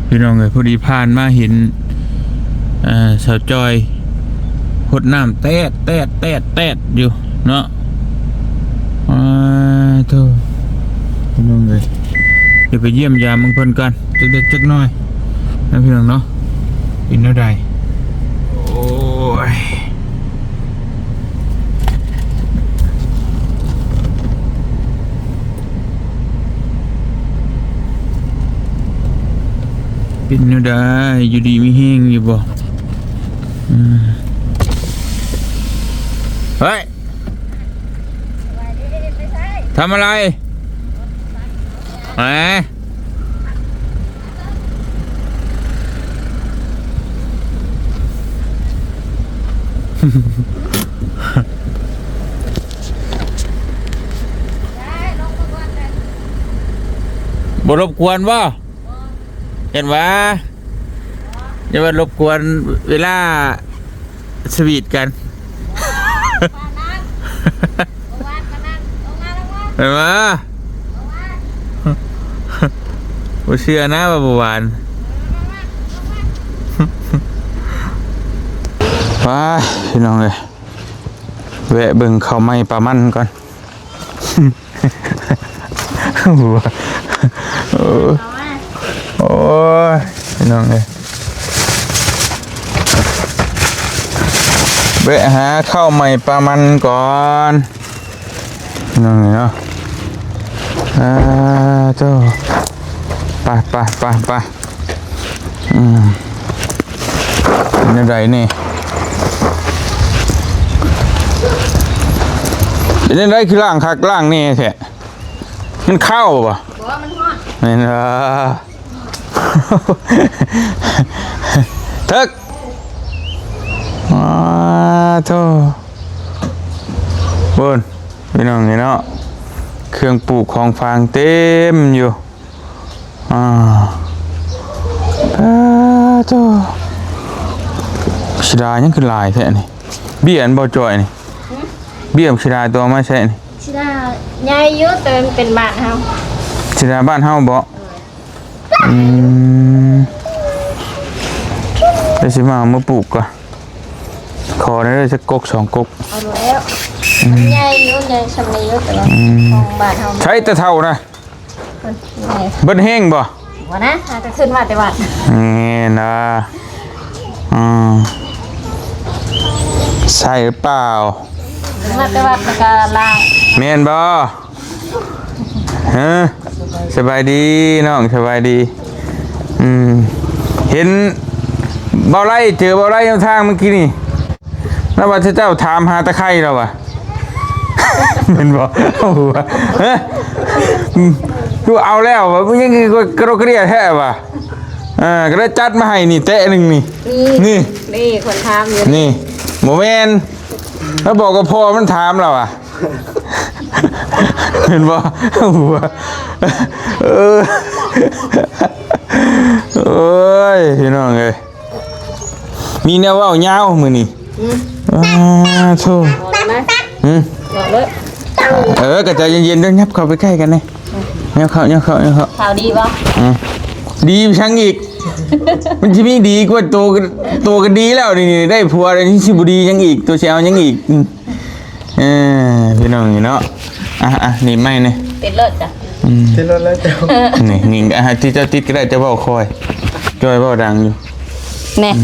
ພີ່ນ້ອງເອີຍ ພໍດີຜ່ານມາເຫັນ ເອີ ສາວຈ້ອຍຫົດນ້ຳແຕດໆໆໆຢູ່ເນາະ. ອາ ໂທ້ ພີ່ນ້ອງເອີຍ ດຽວໄປຢ້ຽມຢາມເບິ່ງເພິ່ນກ່ອນ ຈັກເລັກຈັກນ້ອຍນະພີ່ນ້ອງເນາະ. ເປັນແນວໃດ? ໂອ້ຍ ເປັນແນວໃດ? ຢູ່ດີມີແຮງຢູ່ບໍ່? ອືມ ເຮີ້ຍ ທຳອະໄລ? ແໝ ບໍ່ລົບກວນບໍ່? ຢ້ານວ່າ ຢ່າວ່າລົບກວນເວລາສະຫວີດກັນ ເຫັນບໍ່? ບໍ່ເຊື່ອນະວ່າບໍ່ຫວານ. ໄປ ພີ່ນ້ອງເອີຍ ແວະເບິ່ງເຂົ້າໃໝ່ປາມັນກ່ອນ. ໂອ້ຍ ພີ່ນ້ອງເອີຍ ແວະຫາເຂົ້າໃໝ່ປາມັນກ່ອນ ພີ່ນ້ອງເອີຍເນາະ. ອ່າ ໂທ້ ໄປໆໆໆ. ອືມ ເປັນແນວໃດນີ້? ເປັນແນວໃດຄືລ້າງຄັກລ້າງແນ່ແທ້? ມັນເຂົ້າບໍ່? ບໍ່ ມັນຮ້ອນ. ແມ່ນ ເຖິກ ອ້າ ໂທ້ ເບິ່ງ ພີ່ນ້ອງເອີຍເນາະ ເຄື່ອງປູກຂອງຝາງເຕັມຢູ່. ອ່າ ເອີ ໂທ້ ຊິດາຫຍັງຄືຫຼາຍແທ້ນີ້? ເບ້ຍອັນບໍ່ຈ່ອຍນີ້ ຫື? ເບ້ຍຊິດາຕົວມາໃຊ້ນີ້ ຊິດາໃຫຍ່ຢູ່ ແຕ່ມັນເປັນບ້ານເຮົາ ຊິດາບ້ານເຮົາບໍ່? ເອີ ອືມ ແຕ່ຊິມາເອົາມາປູກກ່ອນ ຂໍແດ່ເດີ ຈັກກົກສອງກົກ ເອົາແລ້ວ ອືມ ມັນໃຫຍ່ຢູ່ ໃຫຍ່ຊ່ຳນີ້ຢູ່ ແຕ່ວ່າ ອືມ ຂອງບ້ານເຮົາ ໃຊ້ແຕ່ເຖົ້ານະ. ເພິ່ນ ເບິດແຮງບໍ່? ບໍ່ນະ ຫາກະຂຶ້ນມາແຕ່ວັດ. ແມ່ນນະ ອືມ ໃຊ່ຫຼືເປົ່າ? ຂຶ້ນມາແຕ່ວັດແລ້ວກະລ້າງ. ແມ່ນບໍ່? ຮະ? ສະບາຍດີນ້ອງ ສະບາຍດີ. ອືມ ເຫັນເບົາໄລ ເຈີເບົາໄລນຳທາງມື້ກີ້ນີ້. ລາວວ່າເຈົ້າຖາມຫາຕະໄຄລາວວ່າ ແມ່ນບໍ່? ເອົາຫວາ ຮະ? ອືມ ຄືເອົາແລ້ວວ່າ ມັນຍັງກະໂດກກະເດຍແທ້ວ່າ. ເອີ ກະໄດ້ຈັດມາໃຫ້ນີ້ ແຕະໜຶ່ງນີ້ ນີ້ ນີ້ ນີ້ ຄົນຖາມຢູ່ນີ້. ບໍ່ແມ່ນ ລາວບອກກັບພໍ່ມັນຖາມລາວວ່າ ແມ່ນບໍ່? ເອົາຫວາ ເອີ ໂອ້ຍ ພີ່ນ້ອງເອີຍ. ມີແນວເວົ້າຍາວມື້ນີ້. ອືມ ອ້າ ໂທ້ ເວົ້າແລ້ວນະ. ຫຶ? ເວົ້າເລີຍ. ເອີ ກະໃຈເຢັນໆ ເດີ ຫຍັບເຂົ້າໄປໃກ້ກັນແດ່. ຫຍັບເຂົ້າ ຫຍັບເຂົ້າ ຫຍັບເຂົ້າ. ຂ່າວດີບໍ່? ອືມ ດີຫຍັງອີກ? ມັນຊິມີດີກວ່າໂຕ ໂຕກະດີແລ້ວນີ້ ໄດ້ຜົວແລ້ວ ຍັງຊິບໍ່ດີຫຍັງອີກ? ໂຕຊິເອົາຫຍັງອີກ? ອືມ ເອີ ພີ່ນ້ອງນີ້ເນາະ. ອ່ະໆ ນີ້ໄມ້ນີ້ ຕິດລົດຈ້ະ. ອືມ ຕິດລົດແລ້ວເຈົ້າ. ນີ້ ນີ້ ອ່ະ ທີ່ເຈົ້າຕິດກະໄດ້ ເຈົ້າເວົ້າຄ່ອຍ ຈ່ອຍເວົ້າດັງຢູ່. ແນ່ ອືມ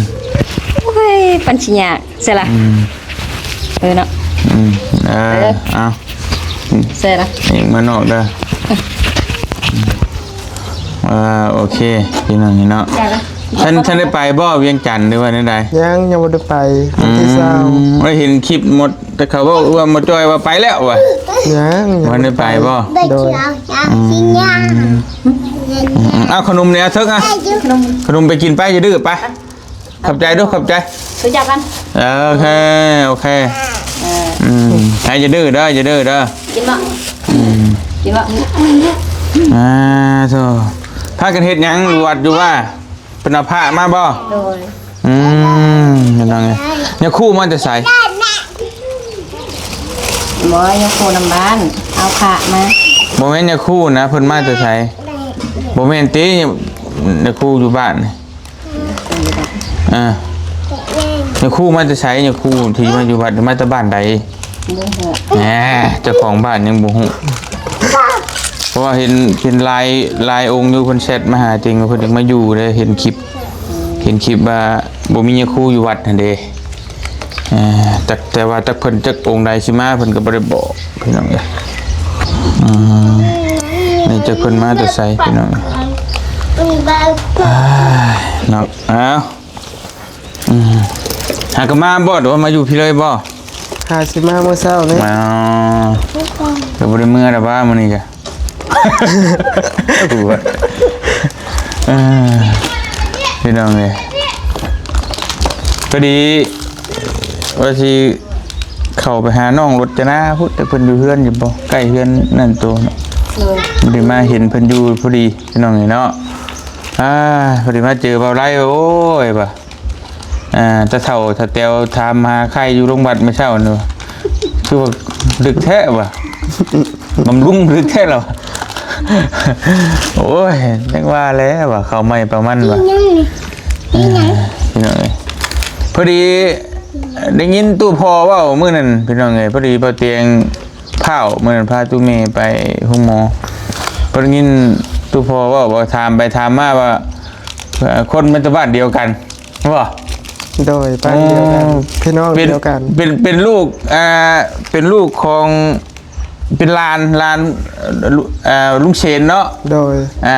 ໂອ້ຍ ປັນຊິຍາກໃຊ່ລະ. ອືມ ເອີເນາະ. ອືມ ເອີ ເອີ ເອົາ ໃຊ່ລະ ຍິງມານອກເດີ. ເອີ ໂອເຄ ພີ່ນ້ອງນີ້ເນາະ. ໃຊ່ລະ ທ່ານ ທ່ານໄດ້ໄປບໍ່ວຽງຈັນ ຫຼືວ່າແນວໃດ? ຍັງ ຍັງບໍ່ໄດ້ໄປ. ວັນທີຊາວ. ອືມ ໄດ້ເຫັນຄລິບໝົດ ແຕ່ເຂົາເວົ້າວ່າໝໍຈ້ອຍວ່າໄປແລ້ວວ່າ. ຍັງ ຍັງ ບໍ່ໄດ້ໄປບໍ່? ໂດຍ. ອືມ ອືມ ເອົາຂະໜົມແດ່ ເຖິກ ອ່ະ ຂະໜົມໄປກິນໄປ ຢ່າດື້ໄປ. ຂອບໃຈດູ ຂອບໃຈ. ຮູ້ຈັກກັນ. ເອີ ໂອເຄ ໂອເຄ. ເອີ ອືມ ໃຫ້ ຢ່າດື້ເດີ ຢ່າດື້ເດີ. ກິນບໍ່? ອືມ ກິນບໍ່? ອ່າ ໂທ້ ພາກັນເຮັດຫຍັງ? ຢູ່ວັດຢູ່ວ່າ ເພິ່ນເອົາພະມາບໍ່? ໂດຍ. ອືມ ພີ່ນ້ອງເອີຍ ຍາຄູມາແຕ່ໃສ? ບໍ່ ຍາຄູນຳບ້ານ ເອົາພະມາ. ບໍ່ແມ່ນຍາຄູນະ ເພິ່ນມາແຕ່ໃສ? ບໍ່ແມ່ນຕິ? ຍາຄູຢູ່ບ້ານນີ້? ອ່າ ຍາຄູມາແຕ່ໃສ? ຍາຄູທີ່ມາຢູ່ວັດມາແຕ່ບ້ານໃດ? ບໍ່ຮູ້ ແໜ ເຈົ້າຂອງບ້ານຍັງບໍ່ຮູ້ ເພາະວ່າເຫັນ ເຫັນຫຼາຍ ຫຼາຍອົງຢູ່ ເພິ່ນແຊັດມາຫາເຕັງ ເພິ່ນຢາກມາຢູ່ເດ້ ເຫັນຄລິບ ເຫັນຄລິບວ່າບໍ່ມີຍາຄູຢູ່ວັດຫັ້ນເດ້. ເອີ ຈັກ ແຕ່ວ່າຈັກເພິ່ນ ຈັກອົງໃດຊິມາ ເພິ່ນກໍບໍ່ໄດ້ບອກພີ່ນ້ອງເອີຍ. ອືມ ນີ້ຈັກເພິ່ນມາແຕ່ໃສພີ່ນ້ອງ. ອ້າຍ ເນາະ ອ້າວ ອືມ ຫາກໍມາບໍ່ ຫຼືວ່າມາຢູ່ພີ້ເລີຍບໍ່? ຫາຊິມາມື້ເຊົ້ານີ້. ອ້າວ ກໍບໍ່ໄດ້ເມືອແລ້ວຫວາມື້ນີ້ກະ? ເອີ ພີ່ນ້ອງເອີຍ ພໍດີວ່າຊິເຂົ້າໄປຫານ້ອງລົດຈະນາພຸ້ນ ແຕ່ເພິ່ນຢູ່ເຮືອນຢູ່ບໍ່ ໃກ້ເຮືອນນັ້ນໂຕເນາະ. ໂດຍ ພໍດີມາເຫັນເພິ່ນຢູ່ພໍດີພີ່ນ້ອງເອີຍເນາະ. ອ່າ ພໍດີມາເຈີບ່າວໄລ ໂອ້ຍ ວ່າ ອ່າ ຕາເຖົ້າ ຕາແຕວຖາມຫາໄຂ້ຢູ່ໂຮງບານມື້ເຊົ້ານີ້ ຄືວ່າດຶກແທ້ວ່າ ບຳລຸງດຶກແທ້ລະ. ໂອ້ຍ ຈັ່ງວ່າແຫຼະວ່າ ເຂົ້າໃໝ່ປາມັນວ່າ ພີ່ນ້ອງເອີຍ. ພໍດີໄດ້ຍິນຕູ້ພໍ່ເວົ້າມື້ນັ້ນ ພີ່ນ້ອງເອີຍ ພໍດີບ່າວຕຽງ ພ້າວ ມື້ນັ້ນພາຕູ້ແມ່ໄປໂຮງໝໍ ເພິ່ນໄດ້ຍິນຕູ້ພໍ່ເວົ້າ ວ່າຖາມໄປຖາມມາວ່າ ເອີ ຄົນມາຈາກບ້ານດຽວກັນບໍ່? ໂດຍ ບ້ານດຽວກັນ ໂອ້ ພີ່ນ້ອງ ເປັນ ດຽວກັນ ເປັນ ເປັນລູກ ອ່າ ເປັນລູກຂອງ ເປັນຫຼານ ຫຼານ ເອີ ລຸງເຊນເນາະ. ໂດຍ ອ່າ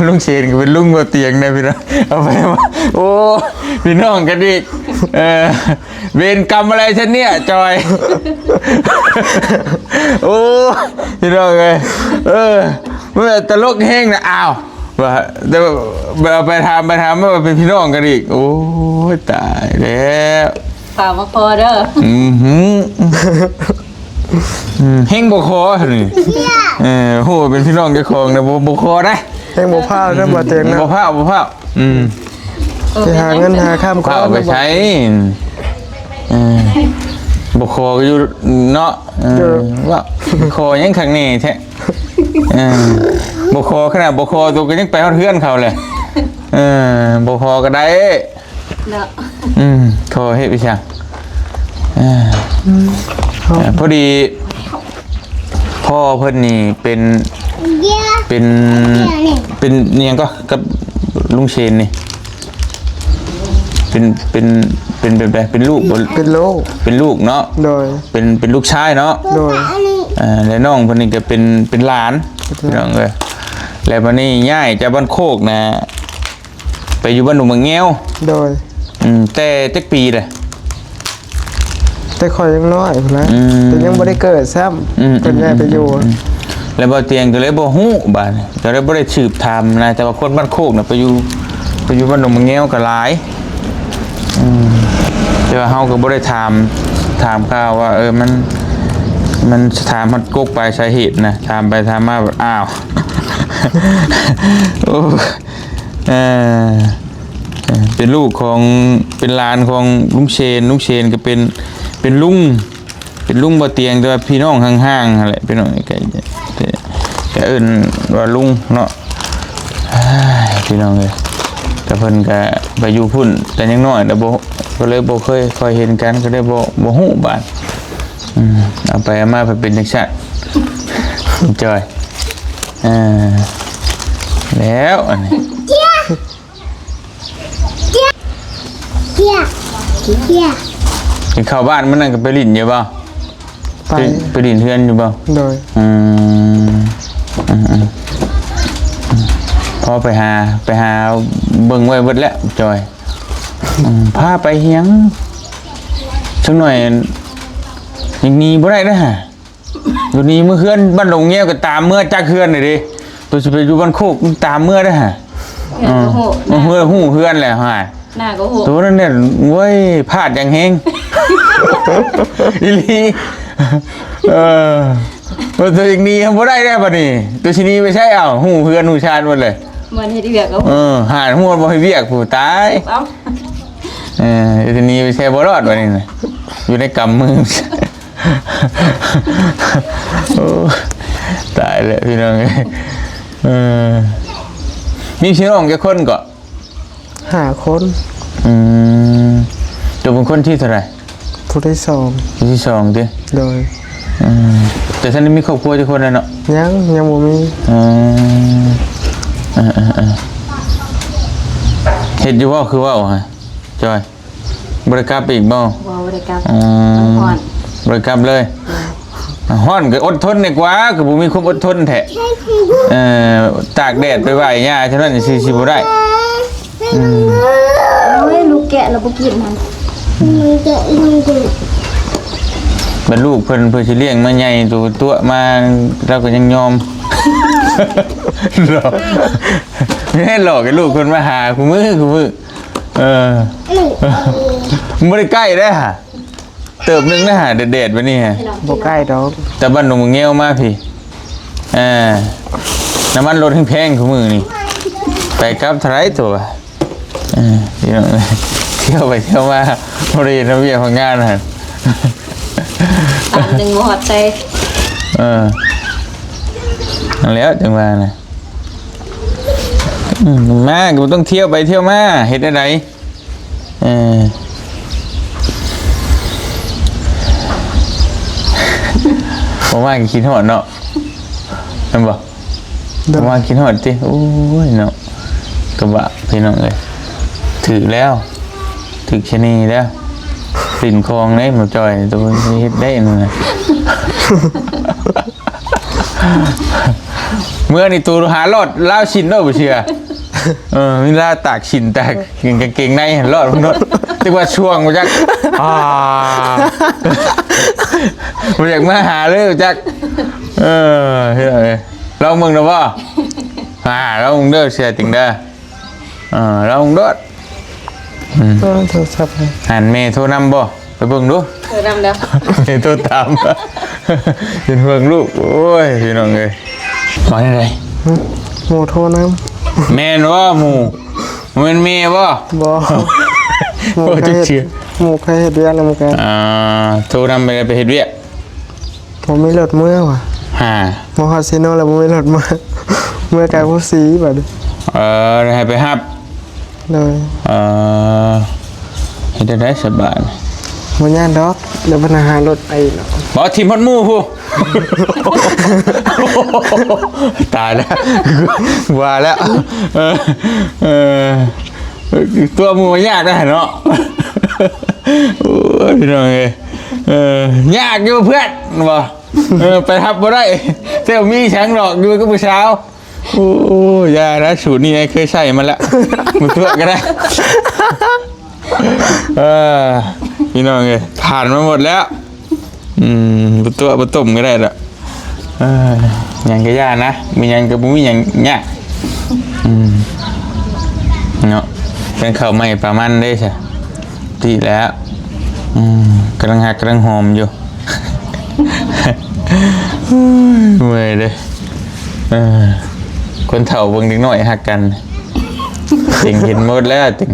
ລຸງເຊນກໍເປັນລຸງບໍ່ຕຽງນະພີ່ນ້ອງ ເອົາໄປ ໂອ້ ພີ່ນ້ອງກັນອີກ ເອີ. ເວรกรรมอะไรฉันเนี่ย จอย โอ้ พี่น้องเอ้ย เออ มันตลกแฮงนะ อ้าว ว่า แต่ว่าเอาไปถาม ไปถามมาว่าเป็นพี่น้องกันอีก โอ้ย ตายแล้ว ฝากมาพอเด้อ อือหือ อืม แฮงบ่ขอนี่ เออ โห เป็นพี่น้องเจ้าของนะ บ่ บ่ขอนะ แฮงบ่พานะ บ่เตียงนะ บ่พา บ่พา อืม สิหาเงินหาคำ พาไปใช้ เออ บ่ขอก็อยู่เนาะ เออ ว่าขอหยังคักแน่แท้ เออ บ่ขอ ขนาดบ่ขอตัวก็ยังไปฮอดเฮือนเขาเลย เออ บ่ขอก็ได้ เนาะ อืม ขอเฮ็ดไปซะ เออ เออ พอดี พ่อเพิ่นนี่เป็น เป็น เป็นอิหยังก็กับลุงเชนนี่ เป็น เป็น เป็นแบบใด เป็นลูกบ่ เป็นลูก เป็นลูกเนาะ โดย เป็น เป็นลูกชายเนาะ โดย เอ่อ และน้องเพิ่นนี่ก็เป็น เป็นหลาน เป็นหลาน พี่น้องเอ้ย แล้วบัดนี้ย้ายจากบ้านโคกนะ ไปอยู่บ้านดงมะแงว โดย อืม แต่จักปีเลย แต่ข้อยยังน้อยพุ้นแหละ อืม แต่ยังบ่ได้เกิดซ้ำ อืม เพิ่นย้ายไปอยู่ อืม แล้วบ่าวเตียงก็เลยบ่ฮู้บาดนี้ ก็เลยบ่ได้สืบถามนะ แต่ว่าคนบ้านโคกน่ะไปอยู่ ไปอยู่บ้านดงมะแงวก็หลาย อืม แต่ว่าเฮาก็บ่ได้ถาม ถามข่าวว่า เออ มัน มันถามฮอดกกปลายสาเหตุนะ ถามไปถามมา อ้าว โอ้ เอ่อ เอ่อ เป็นลูกของ เป็นหลานของลุงเชน ลุงเชนก็เป็น เป็นลุง เป็นลุงบ่เตียง แต่ว่าพี่น้องห่างๆ หั่นแหละ พี่น้อง ก็ ก็เอิ้นว่าลุงเนาะ อ้าย พี่น้องเอ้ย แต่เพิ่นก็ไปอยู่พุ้น แต่ยังน้อย แต่บ่ ก็เลยบ่เคยค่อยเห็นกัน ก็เลยบ่ บ่ฮู้บาด อืม เอาไปเอามาเพิ่นเป็นจังซั่น จอย เออ แล้วอันนี้ เจ้ย เจ้ย เจ้ย กินข้าวบ้านมื้อนั้นก็ไปหลิ้นอยู่บ่? ไป ไป ไปหลิ้นเฮือนอยู่บ่? โดย อืม อืม อืม พอไปหา ไปหาเบิ่งไว้เบิดแล้ว จอย อืม พาไปเฮียง จักหน่อย ยังหนีบ่ได้เด้อฮะ อยู่นี่เมือเฮือนบ้านดงแงวก็ตามเมือจักเฮือนนี่เด้ ตัวสิไปอยู่บ้านโคกตามเมือเด้อฮะ เฮือนก็ฮู้ เออ เฮือน ฮู้เฮือนแหละฮะ หน้าก็ฮู้ ตัวนั้นเนี่ย โว้ย พลาดอย่างแฮง อีหลี เออ ว่าตัวอีกหนีบ่ได้แล้วบัดนี้ ตัวสิหนีไปใช้ เอ้า ฮู้เฮือนฮู้ชานหมดเลย บ่เฮ็ดเวียกก็ฮู้ เออ หาฮู้บ่เฮ็ดเวียก ผู้ตาย เอ้า เออ ตัวสิหนีไปใช้บ่รอดบัดนี้นะ อยู่ในกำมือ โอ้ ตายแล้วพี่น้องเอ้ย เออ ມີພີ່ນ້ອງຈັກຄົນເກາະ? ຫ້າຄົນ. ອືມ ເຈົ້າເປັນຄົນທີເທົ່າໃດ? ຜູ້ທີສອງ. ຜູ້ທີສອງຕິ? ໂດຍ. ອືມ ແຕ່ທ່ານໄດ້ມີຄອບຄົວຈັກຄົນແລ້ວເນາະ? ຍັງ ຍັງບໍ່ມີ. ອືມ ເອີໆໆ ເຮັດຢູ່ບໍ່ ຄືເວົ້າຫະ ຈອຍ? ບໍ່ໄດ້ກັບອີກບໍ່? ບໍ່ ບໍ່ໄດ້ກັບ. ອືມ ມັນຮ້ອນ. ບໍ່ໄດ້ກັບເລີຍ? ແມ່ນ. ຮ້ອນກໍອົດທົນດີກວ່າ ກໍບໍ່ມີຄວາມອົດທົນແທ້. ເອີ ຕາກແດດໄປໄຫວ້ຍ່າເທົ່ານັ້ນຊື່ ຊິບໍ່ໄດ້. ອືມ ໂອ້ຍ ລູກແກະລະບໍ່ກິນຫັ້ນ. ມັນແກະລະບໍ່ກິນ. ບັດລູກເພິ່ນ ເພິ່ນຊິລ້ຽງມາໃຫຍ່ໂຕຕົວະມາ ລາວກໍຍັງຍອມ. ຫຼອກ ແມ່ນຫຼອກໃຫ້ລູກເພິ່ນມາຫາຄູ່ມື້ ຄູ່ມື້. ເອີ ບໍ່ໄດ້ໃກ້ເດ້ຫະ ເຕີບໜຶ່ງນະຫາ ແດດໆ ແບບນີ້ຫະ. ບໍ່ໃກ້ດອກ. ແຕ່ບ້ານດົງບັກແງວມາພີ້ ເອີ ນ້ຳມັນລົດແພງໆ ຄູ່ມື້ນີ້ ໄປກັບເທົ່າໃດຕົວະ. ເອີ ພີ່ນ້ອງ ທ່ຽວໄປທ່ຽວມາ ບໍ່ໄດ້ເຮັດວຽກເຮັດງານຫັ້ນ ຕຳໜຶ່ງບໍ່ຮອດໃສ່. ເອີ ນັ້ນແຫຼະ ຈັ່ງວ່ານະ. ອືມ ມາກໍບໍ່ຕ້ອງທ່ຽວໄປທ່ຽວມາ ເຮັດແນວໃດ? ເອີ ບໍ່ມາກໍຄິດຮອດເນາະ ແມ່ນບໍ່? ໂດຍ. ບໍ່ມາຄິດຮອດຕິ? ໂອ້ຍເນາະ ກະບະ ພີ່ນ້ອງເອີຍ ຖືກແລ້ວ ຖືກຊະນີແລ້ວ ຫຼິ້ນຂອງເດ້ໝູ່ຈ່ອຍ ໂຕເຮັດໄດ້ນັ້ນນະ. ເມື່ອນີ້ໂຕຫາລອດລາວສິນໂລດ ບໍ່ເຊື່ອ. ເອີ ມີລາວຕາກສິນ ຕາກກາງເກງໃນຫັ້ນລອດພຸ້ນໂລດ ຈັກວ່າຊ່ວງບໍ່ຈັກ ອ່າ ບໍ່ຢາກມາຫາເລີຍບໍ່ຈັກ. ເອີ ພີ່ນ້ອງເອີຍ ລອງເບິ່ງດູບໍ່? ອ່າ ລອງເບິ່ງເດີ ເຊື່ອຕິງເດີ. ເອີ ລອງໂດດ. ອືມ ເອີ ໂທລະສັບ ຫັ້ນແມ່ໂທນຳບໍ່? ໄປເບິ່ງດູ. ໂທນຳແລ້ວ ແມ່ໂທຕາມ ເປັນຫ່ວງລູກ. ໂອ້ຍ ພີ່ນ້ອງເອີຍ ວ່າແນວໃດ? ຫຶ ໝູ່ໂທນຳ. ແມ່ນບໍ່ໝູ່? ບໍ່ແມ່ນແມ່ບໍ່? ບໍ່ ໝູ່ ໂອ້ຍ ເຄີຍເຮັດ ເຊື່ອ ໝູ່ເຄີຍເຮັດວຽກນຳກັນ. ອ່າ ໂທນຳໄປ ໄປເຮັດວຽກ. ບໍ່ມີລົດເມືອຫວາ? ຫາ ມາຮອດເຊໂນແລ້ວບໍ່ມີລົດເມືອ ເມືອກາຍໂພສີບາດນີ້. ເອີ ໃຫ້ໄປຮັບ. ໂດຍ. ເອີ ເຮັດແນວໃດສະບາດ? ບໍ່ຍາກດອກ ດຽວເພິ່ນຫາລົດໄປເນາະ. ບໍ່ ຖິ້ມຮອດໝູ່ພຸ້ນ. ຕາຍແລ້ວ ວ່າແລ້ວ. ເອີ ເອີ ຕົວະໝູ່ຍາກໄດ໋ເນາະ. ໂອ້ຍ ພີ່ນ້ອງເອີຍ ເອີ ຍາກຢູ່ເພື່ອນ ບໍ່ ເອີ ໄປຮັບບໍ່ໄດ້ ແຕ່ມີຫຍັງດອກ ຢູ່ກັບຜູ້ສາວ. ໂອ້ ຢ່ານະ ສູດນີ້ອ້າຍເຄີຍໃຊ້ມາແລ້ວ ບໍ່ຕົວະກໍໄດ້. ເອີ ພີ່ນ້ອງເອີຍ ຜ່ານມາໝົດແລ້ວ. ອືມ ບໍ່ຕົວະບໍ່ຕົ້ມກໍໄດ້ດອກ. ເອີ ຫຍັງກໍຢ່ານະ ມີຫຍັງກໍບໍ່ມີຫຍັງຍາກ. ອືມ ເນາະ ເປັນເຂົ້າໃໝ່ປາມັນເດ້ຊະ ຕິແລ້ວ. ອືມ ກຳລັງຮັກກຳລັງຫອມຢູ່. ໂອ້ຍ ເມື່ອຍເດ້. ເອີ ຄົນເຖົ້າເບິ່ງເດັກນ້ອຍຮັກກັນ ເຕັງເຫັນໝົດແລ້ວ ເຕັງ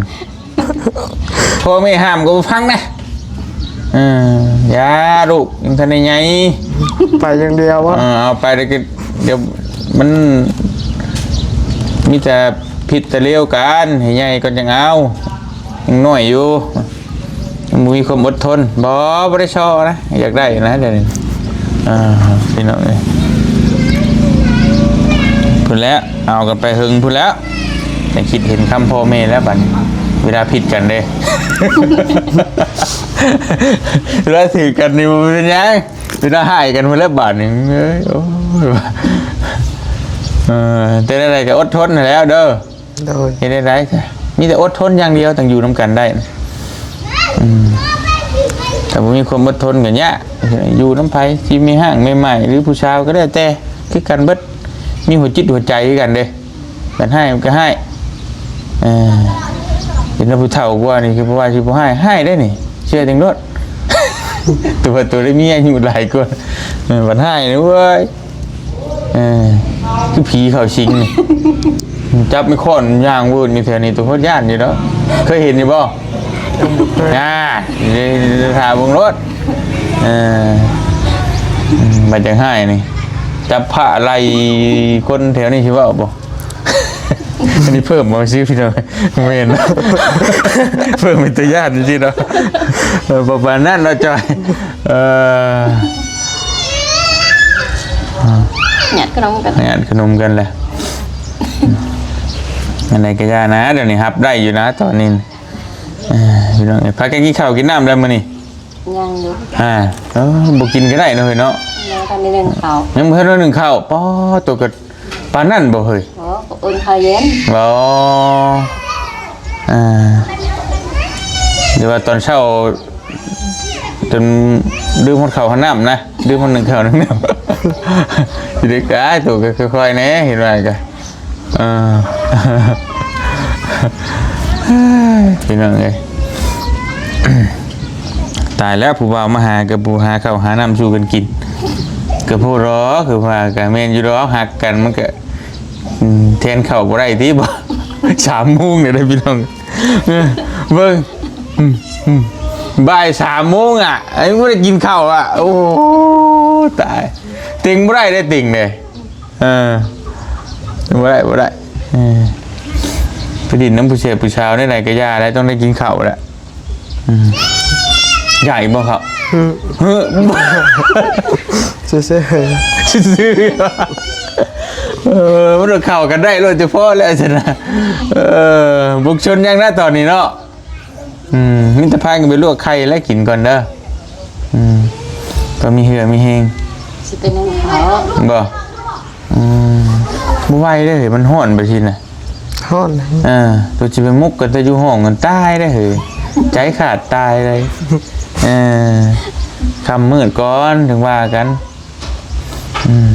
ພໍ່ແມ່ຫ້າມກໍບໍ່ຟັງນະ. ເອີ ຢ່າລູກ ຍັງທັນໄດ້ໃຫຍ່ ໄປຢ່າງດຽວ. ເອີ ເອົາໄປແລ້ວກໍ ດຽວມັນມີແຕ່ຜິດແຕ່ລຽວກັນ ໃຫ້ໃຫຍ່ກ່ອນຈັ່ງເອົາ ຍັງນ້ອຍຢູ່ ຍັງບໍ່ມີຄວາມອົດທົນ. ບໍ່ ບໍ່ໄດ້ຊໍນະ ຢາກໄດ້ນະດຽວນີ້. ອ່າ ພີ່ນ້ອງເອີຍ ພຸ້ນແຫຼະ ເອົາກັນໄປເຫິງພຸ້ນແລ້ວ. ໄດ້ຄິດເຫັນຄຳພໍ່ແມ່ແລ້ວບັດນີ້ ເວລາຜິດກັນເດ້ ເວລາຖືກກັນນີ້ບໍ່ເປັນຫຍັງ ເວລາຮ້າຍກັນພຸ້ນແລ້ວບາດນີ້. ເອີຍ ໂອ້ຍ ເອີ ແຕ່ໃດໆກໍອົດທົນຫັ້ນແຫຼ້ວເດີ. ໂດຍ. ເຮັດໄດ້ໃດ ມີແຕ່ອົດທົນຢ່າງດຽວ ຈັ່ງຢູ່ນຳກັນໄດ້. ອືມ ຖ້າບໍ່ມີຄວາມອົດທົນກໍຍາກ ຢູ່ນຳໃຜ ຊິແມ່ຮ້າງແມ່ໝ້າຍ ຫຼືຜູ້ສາວກໍແລ້ວແຕ່ ຄືກັນເບິດ ມີຫົວຈິດຫົວໃຈຄືກັນເດ້. ຄັນຮ້າຍມັນກໍຮ້າຍ ເອີ ເປັນຜູ້ເຖົ້າກວ່ານີ້ ຄືບໍ່ວ່າຊິບໍ່ຮ້າຍ ຮ້າຍໄດ້ນີ້ ເຊື່ອຈັ່ງໂລດ. ຕົວ ຕົວໄດ້ມີອາຍຸຫຼາຍກວ່າ ເອີ ບັດຮ້າຍນີ້ ໂອ້ຍ ເອີ ຄືຜີເຂົ້າສິງນີ້ ຈັບໄມ້ຄ້ອນຍ່າງວືນຢູ່ແຖວນີ້ ຕົວໂຄດຢ້ານຢູ່ດອກ. ເຄີຍເຫັນຢູ່ບໍ່? ອ່າ ຖ້າເບິ່ງໂລດ. ເອີ ບັດຈັ່ງຮ້າຍນີ້ ຈັບພ້າໄລ່ຄົນແຖວນີ້ຊິເວົ້າບໍ່? ອັນນີ້ເພີ່ມເອົາຊື່ພີ່ນ້ອງ ແມ່ນ ເພີ່ມເປັນຕາຢ້ານຊື່ເນາະ ເອີ ປະມານນັ້ນເນາະຈອຍ ເອີ ຫຍາດຂະໜົມກັນ ຫຍາດຂະໜົມກັນແຫຼະ ອັນໃດກໍຢ່ານະ ດຽວນີ້ຮັບໄດ້ຢູ່ນະຕອນນີ້ ເອີ ພີ່ນ້ອງເອີຍ ພາກັນກິນເຂົ້າກິນນ້ຳແລ້ວມື້ນີ້? ຍັງຢູ່ ອ່າ ເອີ ບໍ່ກິນກໍໄດ້ເນາະເຮີຍເນາະ ຍັງບໍ່ທັນໄດ້ໜຶ້ງເຂົ້າ ຍັງບໍ່ທັນໄດ້ໜຶ້ງເຂົ້າ ປາດ ໂຕກໍປານນັ້ນບໍ່ເຮີຍ? ໂອ້ ກໍອຸ່ນເຂົ້າເຢັນ ບໍ່ ອ່າ ຫຼືວ່າຕອນເຊົ້າ ຈົນລືມຮອດເຂົ້າຮອດນ້ຳນະ ລືມຮອດໜຶ້ງເຂົ້າໜຶ້ງນ້ຳ ຊິໄດ້ກາຍ ໂຕກໍຄ່ອຍໆແດ່ ເຫັນວ່າກໍ ເອີ ພີ່ນ້ອງເອີຍ ຕາຍແລ້ວ ຜູ້ບ່າວມາຫາກັບຜູ້ຫາເຂົ້າຫານ້ຳສູ່ກັນກິນ ກໍໂພດດອກ ຄືວ່າກໍແມ່ນຢູ່ດອກ ຮັກກັນມັນກໍ ອືມ ແທນເຂົ້າບໍ່ໄດ້ຕິ ບໍ່ ສາມໂມງແລ້ວເດີພີ່ນ້ອງ ເອີ ເບິ່ງ ອືມ ອືມ ບ່າຍສາມໂມງອະ ຍັງບໍ່ໄດ້ກິນເຂົ້າອະ ໂອ້ ຕາຍ ຕິງບໍ່ໄດ້ເດ້ ຕິງເດ້. ເອີ ບໍ່ໄດ້ ບໍ່ໄດ້ ເອີ ໄປຫຼິ້ນນຳຜູ້ແຊບຜູ້ສາວແນວໃດກໍຢ່າແຫຼະ ຕ້ອງໄດ້ກິນເຂົ້າແຫຼະ ອືມ ຢາກອີກບໍ່ເຂົ້າ? ຫຶ ຫຶ ຊື່ໆ ຊື່ໆ ເອີ ມັນເຂົ້າກັນໄດ້ໂລດ ຈະພໍແລ້ວຊັ້ນນະ ເອີ ບຸກຊົນຍັງນະຕອນນີ້ເນາະ. ອືມ ມີແຕ່ພາກັນໄປລວກໄຂ່ແລ້ວກິນກ່ອນເດີ ອືມ ກໍມີເຫື່ອມີແຮງ ຊິໄປໜຶ້ງເຂົ້າ ບໍ່ ອືມ ບໍ່ໄຫວເດ້ ມັນຮ້ອນໄປຊີ້ນະ ຮ້ອນ ເອີ ໂຕຊິໄປໝົກກັນແຕ່ຢູ່ຫ້ອງກັນຕາຍເດ້ເຮີຍ ໃຈຂາດຕາຍເລີຍ ເອີ ຄ່ຳມືດກ່ອນຈຶ່ງວ່າກັນ. ອືມ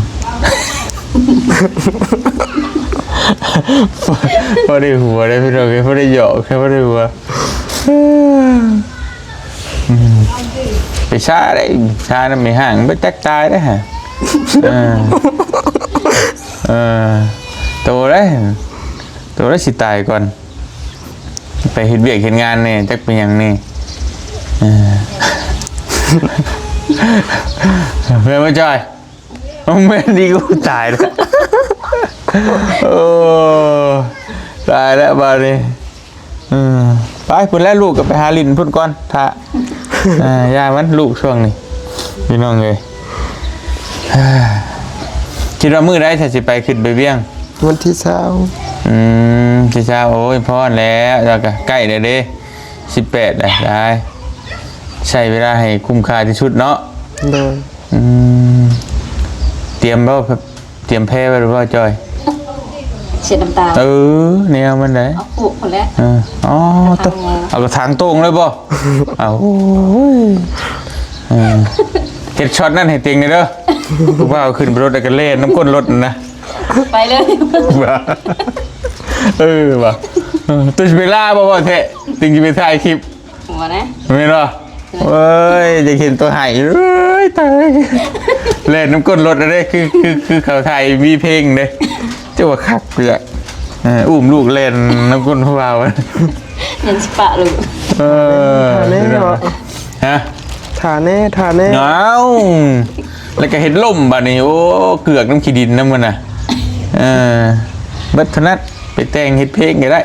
ພໍໄດ້ຫົວໄດ້ພີ່ນ້ອງເອີຍ ພໍໄດ້ຫຍອກ ພໍໄດ້ຫົວ ອືມ ໄປຊາໄດ້ ຊານຳແມ່ຫ້າງ ໄປແຕກຕາຍໄດ້ຫາ ເອີ ເອີ ໂຕໄດ້ ໂຕໄດ້ຊິຕາຍກ່ອນ. ໄປເຮັດວຽກເຮັດງານແດ່ ຈັກເປັນຫຍັງແດ່ ເອີ ແມ່ນບໍ່ຈອຍ? ແມ່ນດີ ກູຕາຍແລ້ວ ໂອ້ ຕາຍແລ້ວບາດນີ້ ເອີ ໄປພຸ້ນແຫຼະ ລູກກໍໄປຫາຫຼິ້ນພຸ້ນກ່ອນ ຖ້າ ເອີ ຢ່າມັນ ລູກຊ່ວງນີ້ ພີ່ນ້ອງເອີຍ. ຄິດວ່າມື້ໃດຖ້າຊິໄປ ຂຶ້ນໄປວຽງ? ວັນທີຊາວ ອືມ ທີຊາວ ໂອ້ຍ ພໍແລ້ວ ແລ້ວກໍໃກ້ແລ້ວເດ້ ສິບແປດແລ້ວ ໄດ້ໃຊ້ເວລາໃຫ້ຄຸ້ມຄ່າທີ່ສຸດເນາະ. ໂດຍ ອືມ ຕຽມບໍ່ ຕຽມແພໄວ້ຫຼືບໍ່ ຈອຍ? ເຊັດນ້ຳຕາ ເອີ ແນວມັນໄດ໋ ເອົາປູກພຸ້ນແຫຼະ ເອີ ອໍ ເອົາກະຖາງໂຕ່ງເລີຍບໍ່? ເອົາ ໂອ້ຍ ເອີ ເຮັດຊັອດນັ້ນໃຫ້ເຕັງແດ່ເດີ ຜູ້ບ່າວຂຶ້ນໄປລົດແລ້ວກະແລ່ນນຳກົ້ນລົດຫັ້ນນະ ໄປເລີຍ ເອີ ວ່າ ເອີ ໂຕຊິໄປລາບໍ່ ແທ້ ເຕັງຊິໄປຖ່າຍຄລິບ ບໍ່ນະ ແມ່ນບໍ່? ເອີຍ ຢາກເຫັນໂຕໄຫ້ ເອີຍ ຕາຍ ແລ່ນນຳກົ້ນລົດເດ້ ຄື ຄື ຄືເຂົາຖ່າຍເອັມວີເພງເດ້ ຈັ່ງວ່າຄັກເລີຍ ເອີ ອຸ້ມລູກແລ່ນນຳກົ້ນຜູ້ບ່າວ ຍັງຊິປະລູກ ເອີ ຖ້າແນ່ເນາະ ຮະ ຖ້າແນ່ ຖ້າແນ່ ອ້າວ ແລ້ວກໍເຮັດລົ້ມບາດນີ້ ໂອ້ ເກືອກນຳຂີ້ດິນນຳມັນນະ ເອີ ເບິດເທົ່ານັ້ນ ໄປແຕ່ງເຮັດເພງກໍໄດ້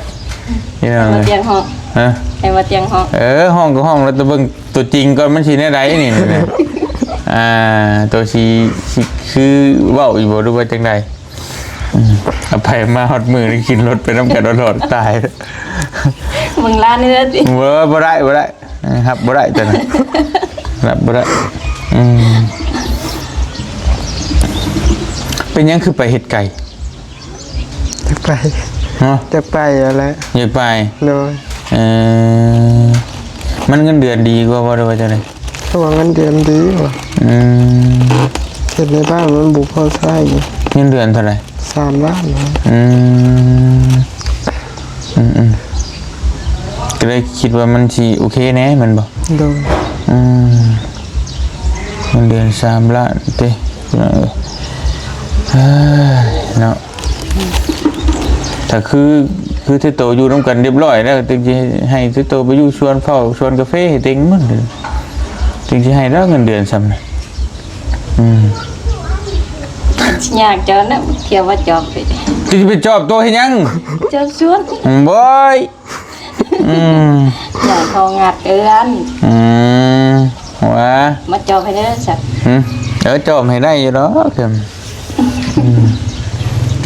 ພີ່ນ້ອງ ໃຫ້ວ່າຕຽງຮ້ອງ ຮະ ໃຫ້ວ່າຕຽງຮ້ອງ ເອີ ຮ້ອງກໍຮ້ອງ ແລ້ວແຕ່ເບິ່ງຕົວຈິງກ່ອນ ມັນຊິແນວໃດນີ້ ອ່າ ຕົວຊິ ຊິຄືເວົ້າຢູ່ບໍ່ ຫຼືວ່າຈັ່ງໃດ? ອືມ ເອົາໄປມາຮອດມື້ນີ້ ຂີ່ລົດໄປນຳກັນຕະຫຼອດ ຕາຍ ເບິ່ງລ້ານນີ້ເດີຕິ ເອີ ບໍ່ໄດ້ ບໍ່ໄດ້ ເອີ ຮັບບໍ່ໄດ້ຕົວນັ້ນ ຮັບບໍ່ໄດ້ ອືມ ເປັນຫຍັງຄືໄປເຮັດໄກ? ຢາກໄປ ຮະ? ຢາກໄປຫັ້ນແຫຼະ ຢາກໄປ ໂດຍ ເອີ ມັນເງິນເດືອນດີກວ່າບໍ່ ຫຼືວ່າຈັ່ງໃດ? ເພາະວ່າເງິນເດືອນດີວ່າ ອືມ ເຮັດໃນບ້ານມັນບໍ່ພໍໃຊ້ ເງິນເດືອນເທົ່າໃດ? ສາມລ້ານ ອືມ ອືມໆ ກໍເລີຍຄິດວ່າມັນຊິໂອເຄແດ່ແມ່ນບໍ່? ໂດຍ ອືມ ເງິນເດືອນສາມລ້ານຕິ ເອີ ເນາະ ຖ້າຄື ຄືເທໂຕຢູ່ນຳກັນຮຽບຮ້ອຍແລ້ວ ຈຶ່ງຊິໃຫ້ເທໂຕໄປຢູ່ສວນເຝົ້າສວນກາເຟໃຫ້ເຕັງໝົດ ຈຶ່ງຊິໃຫ້ແລ້ວເງິນເດືອນຊ່ຳນັ້ນ ອືມ ຍາກເຈົ້ານະ ທ່ຽວວ່າຈອບໄປ ຊິໄປຈອບໂຕເຮັດຫຍັງ? ຈອບສວນ ໂອ້ຍ ອືມ ຢາກເຂົາງັດເຮືອນ ອືມ ວ່າ ມາຈອບໃຫ້ເດີຊະ ຫືມ ເອີ ຈອບໃຫ້ໄດ້ຢູ່ດອກ ອືມ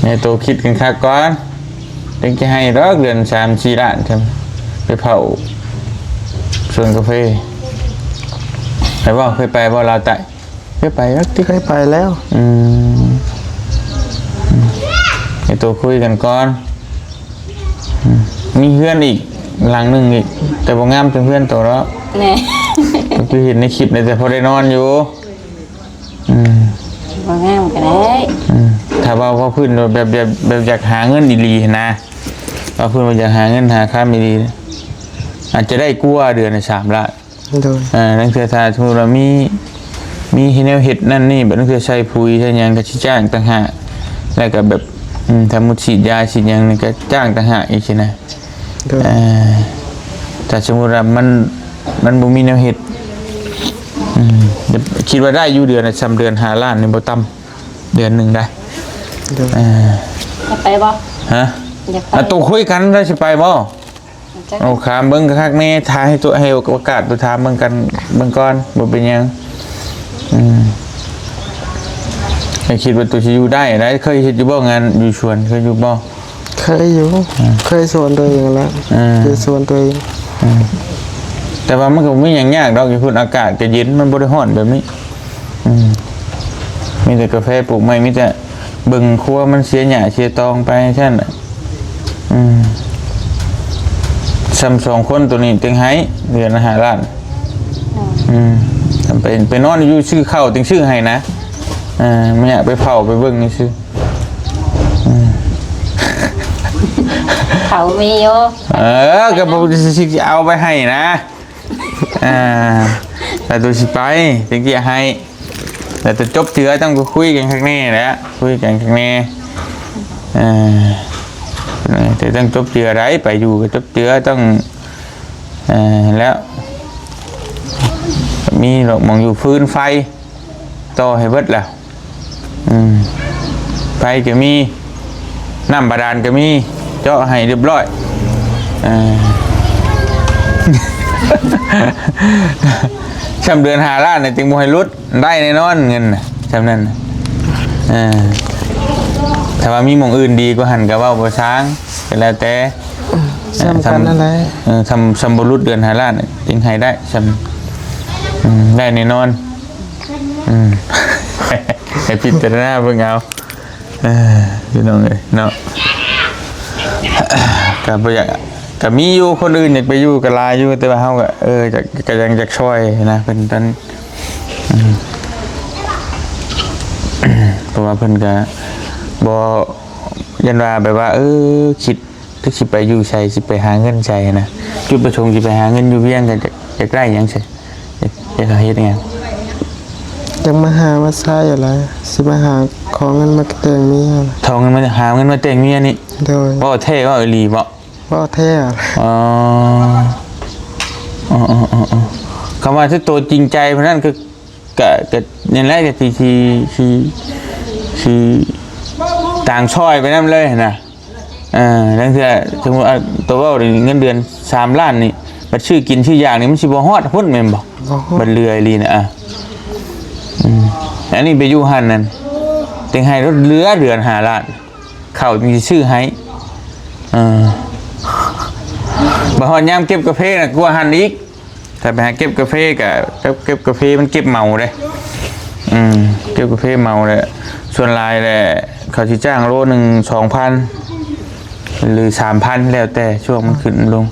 ໃຫ້ໂຕຄິດກັນຄັກກ່ອນ ຈັ່ງຈະໃຫ້ດອກ ເດືອນສາມສີ່ລ້ານ ໄປເຝົ້າສວນກາເຟ ໄປບໍ່? ເຄີຍໄປບໍ່ລາວໃຕ້? ເຄີຍໄປແລ້ວຕິ? ເຄີຍໄປແລ້ວ ອືມ ໃຫ້ໂຕຄຸຍກັນກ່ອນ ອືມ ມີເຮືອນອີກຫຼັງໜຶ່ງອີກ ແຕ່ບໍ່ງາມເຖິງເຮືອນໂຕດອກ ແນ່ ກໍຄືເຫັນໃນຄລິບນີ້ ແຕ່ພໍໄດ້ນອນຢູ່ ອືມ ບໍ່ງາມກໍໄດ້ ອືມ ຖ້າເວົ້າ ເວົ້າພື້ນແບບ ແບບ ແບບຢາກຫາເງິນອີ່ຫຼີຫັ້ນນະ ເວົ້າພື້ນວ່າຢາກຫາເງິນຫາຄຳອີ່ຫຼີ ອາດຈະໄດ້ກວ່າເດືອນລະສາມລ້ານ ໂດຍ ເອີ ລາງເທື່ອຖ້າສົມມຸດວ່າມີ ມີແນວເຮັດນັ້ນນີ້ ບາດລາງເທື່ອໃສ່ປຸຍໃສ່ຫຍັງ ກໍຊິຈ້າງຕ່າງຫາກ ແລ້ວກໍແບບ ອືມ ຖ້າໝົດສີດຢາສີດຫຍັງນີ້ ກໍຈ້າງຕ່າງຫາກອີກຊີ້ນະ ໂດຍ ເອີ ຖ້າສົມມຸດວ່າມັນ ມັນບໍ່ມີແນວເຮັດ ອືມ ຄິດວ່າໄດ້ຢູ່ເດືອນລະ ສ່ຳເດືອນຫ້າລ້ານນີ້ບໍ່ຕ່ຳ ເດືອນໜຶ່ງໄດ້ ໂດຍ ເອີ ຢາກໄປບໍ່? ຮະ? ຢາກໄປ ອາ ໂຕຄຸຍກັນ ວ່າຊິໄປບໍ່? ໂອ້ ຖາມເບິ່ງຄັກໆແນ່ ຖ້າໃຫ້ໂຕ ໃຫ້ໂອກາດໂຕຖາມເບິ່ງກັນເບິ່ງກ່ອນ ບໍ່ເປັນຫຍັງ ອືມ ໃຫ້ຄິດວ່າໂຕຊິຢູ່ໄດ້ໄດ໋ ເຄີຍເຮັດຢູ່ບໍ່ ງານຢູ່ສວນ ເຄີຍຢູ່ບໍ່? ເຄີຍຢູ່ ອືມ ເຄີຍສວນຕົວເອງແລ້ວ ເອີ ເຮັດສວນຕົວເອງ ອືມ ແຕ່ວ່າມັນກໍບໍ່ມີຫຍັງຍາກດອກ ຢູ່ພຸ້ນອາກາດກໍເຢັນ ມັນບໍ່ໄດ້ຮ້ອນແບບນີ້ ອືມ ມີແຕ່ກາແຟປູກໄມ້ ມີແຕ່ເບິ່ງຄົວມັນເສຍຫຍ້າເສຍຕອງໄປຊັ້ນ ອືມ ສ່ຳສອງຄົນໂຕນີ້ຈຶ່ງໃຫ້ເດືອນລະຫ້າລ້ານ ໂດຍ ອືມ ໄປ ໄປນອນຢູ່ ຊື້ເຂົ້າຈຶ່ງຊື້ໃຫ້ນະ ເອີ ບໍ່ຢາກໄປເຝົ້າໄປເບິ່ງຊື່ ອືມ ເຂົາມີຢູ່ ເອີ ກໍບໍ່ຊິເອົາໄປໃຫ້ນະ ອ່າ ແລ້ວໂຕຊິໄປ ຈັ່ງຊິໃຫ້ ແລ້ວໂຕຈົບເທື່ອຕ້ອງຄຸຍກັນຄັກແນ່ແຫຼະ ຄຸຍກັນຄັກແນ່ ເອີ ແຕ່ຕ້ອງຈົບເທື່ອໃດ໋ ໄປຢູ່ກໍຈົບເທື່ອ ຕ້ອງ ເອີ ແລ້ວ ມີດອກໝ່ອງຢູ່ຟືນໄຟ ຕໍ່ໃຫ້ເບິດແລ້ວ ອືມ ໄຟກໍມີ ນ້ຳບາດານກໍມີ ເຈາະໃຫ້ຮຽບຮ້ອຍ ເອີ ຊ່ຳເດືອນຫ້າລ້ານນີ້ຈຶ່ງບໍ່ໃຫ້ຫຼຸດ ໄດ້ແນ່ນອນເງິນນະ ຊ່ຳນັ້ນນະ ເອີ ຖ້າວ່າມີໝ່ອງອື່ນດີກວ່າຫັ້ນກໍເວົ້າບໍ່ຊ່າງ ກໍແລ້ວແຕ່ ຊ່ຳກັນນັ້ນແຫຼະ ເອີ ຊ່ຳ ຊ່ຳບໍ່ຫຼຸດເດືອນຫ້າລ້ານ ຈຶ່ງໃຫ້ໄດ້ ຊ່ຳ ອືມ ໄດ້ແນ່ນອນ ອືມ ໃຫ້ພິຈາລະນາເບິ່ງເອົາ ເອີ ພີ່ນ້ອງເອີຍເນາະ ກໍບໍ່ຢາກ ກໍມີຢູ່ ຄົນອື່ນຢາກໄປຢູ່ກໍຫຼາຍຢູ່ ແຕ່ວ່າເຮົາກໍ ເອີ ຢາກ ກໍຍັງຢາກຊ່ອຍນະ ເພິ່ນຕອນ ອືມ ເພາະວ່າເພິ່ນກໍບໍ່ ຢ້ານວ່າແບບວ່າ ເອີ ຄິດ ຈັກຊິໄປຢູ່ໃສ ຊິໄປຫາເງິນໃສນະ ຈຸດປະສົງຊິໄປຫາເງິນຢູ່ວຽງ ກໍຢາກ ຢາກໄດ້ຫຍັງໃສ ຢາກ ຢາກເຮັດຫຍັງ? ຢາກມາຫາມາຊາຍຫັ້ນລະ ຊິມາຫາຂໍເງິນມາແຕ່ງເມຍ. ຂໍເງິນມາ ຫາເງິນມາແຕ່ງເມຍນີ້? ໂດຍ. ເວົ້າແທ້ເວົ້າອີ່ຫຼີບໍ່? ເວົ້າແທ້. ອໍ ອໍ ຄຳວ່າຄືໂຕຈິງໃຈພວກນັ້ນ ຄື ກະ ກະນັ້ນແຫຼະ ກະຊິ ຊິ ຊິ ຊິຕ່າງຊ່ອຍໄປນຳເລີຍຫັ້ນນະ. ເອີ ລາງເທື່ອສົມມຸດ ອາ ໂຕເວົ້ານີ້ເງິນເດືອນສາມລ້ານນີ້ ບັດຊື້ກິນຊື້ຢາກນີ້ ມັນຊິບໍ່ຮອດພຸ້ນແມ່ນບໍ່? ບໍ່ຮອດ. ບັດເຫຼືອອີ່ຫຼີນະ ອາ ອືມ ອັນນີ້ໄປຢູ່ຫັ້ນນັ້ນ ຈັ່ງໃຫ້ລົດເຫຼືອເດືອນຫ້າລ້ານ ເຂົ້າຈຶ່ງຊິຊື້ໃຫ້. ເອີ ບັດຮອດຍາມເກັບກາເຟນະ ກວ່າຫັ້ນອີກ. ຖ້າໄປຫາເກັບກາເຟກະ ເກັບ ເກັບກາເຟມັນເກັບເໝົາເດ້. ອືມ ເກັບກາເຟເໝົາແຫຼະ ສ່ວນຫຼາຍແຫຼະ ເຂົາຊິຈ້າງໂລໜຶ່ງສອງພັນ ຫຼື ສາມພັນ ແລ້ວແຕ່ຊ່ວງມັນຂຶ້ນລົງ.